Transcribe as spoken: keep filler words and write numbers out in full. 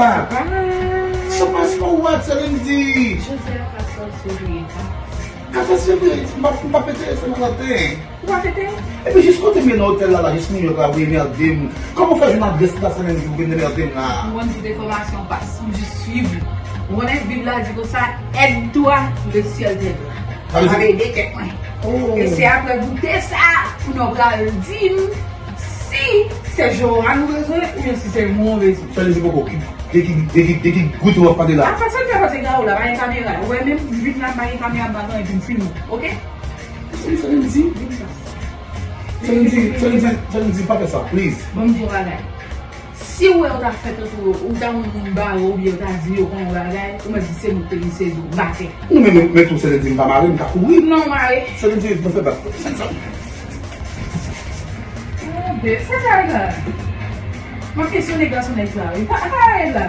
Ah, sa pa se yon wad, Celine di. Jodi a ka sòsyeri. Ka sòsyeri, m pa, m pa fete, se malate. Ou pa fete? Epi jis kote m ye nan otèl la, la, jis New York la, ou enmède m. Kòman w fè jwenn adrès la, Celine di, ou vin enmède m la? Ou konn tout enfòmasyon pas, ou jis swiv. Ou konnen Bib la di konsa, aide-toi, le ciel t'aidera. Sa vle di ede tèt mwen. Oh. E se apre goute sa, pou nou pral di m si se Johan ou bezwen oubyen si se mwen ou bezwen. Sa vle di poko ki, de ki, de ki, de ki goute w ap pale la? Apa sa fè pase Garo la, pa gen kamera. Ou wè menm vin la, pa gen kamera, m pa gen anyen pou m filme, oke? Sa vle di, sa vle di, sa vle di, sa vle di, pa fè sa, please. Bon, m di yon bagay. Si w wè yo ta fè tankou yo, ou ta wè yon moun bare w oubyen yo ta di yo konn yon bagay, ou mèt di se nou k te vin sezi w, batè. Ou menm, men tou, Celine di m pa mare, m ka kouri. Non, mare. Celine di, nou fè bak. Sa, sa. Ah, babe, sa k ay la? M ap kesyone gason nèg sa, wi. Pa, pa ay la.